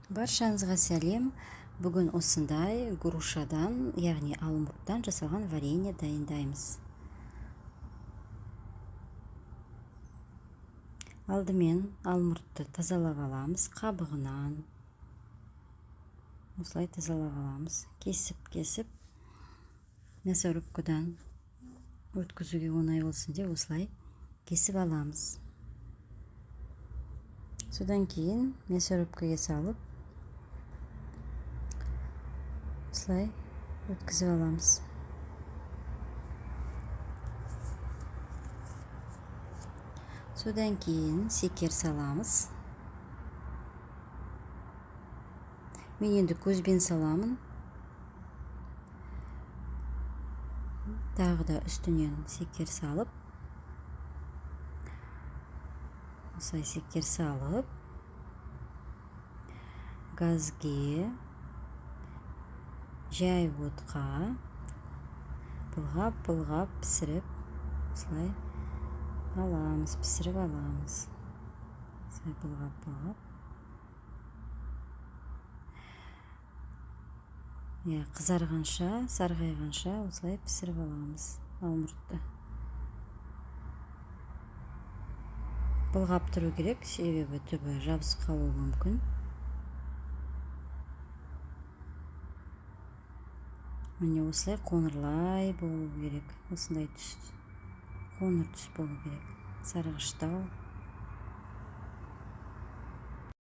Баршаңызға сәлем. Бүгін осындай грушадан, яғни алмұрттан жасалған варенье дайындаймыз. Алдымен алмұртты тазалап аламыз қабығынан. Осылай тазалап аламыз. Кесіп-кесіп мясорубкадан өткізуге оңай болсын деп осылай кесіп аламыз. Содан кейін мясорубкаға салып осылай өткізіп аламыз. Содан кейін шекер саламыз. Мен енді көзбен саламын. Тағы да үстінен шекер салып, осылай шекер салып, газге, жай отқа былғап-былғап пісіріп, осылай аламыз, пісіріп аламыз. Осылай былғап-былғап. Қызарғанша, сарғайғанша осылай пісіріп аламыз алмұртты. Былғап тұру керек, себебі түбі жабысып қалуы мүмкін. Міне осылай қоңырлай болу керек, осындай түс, қоңыр түс болу керек, сарғыштау.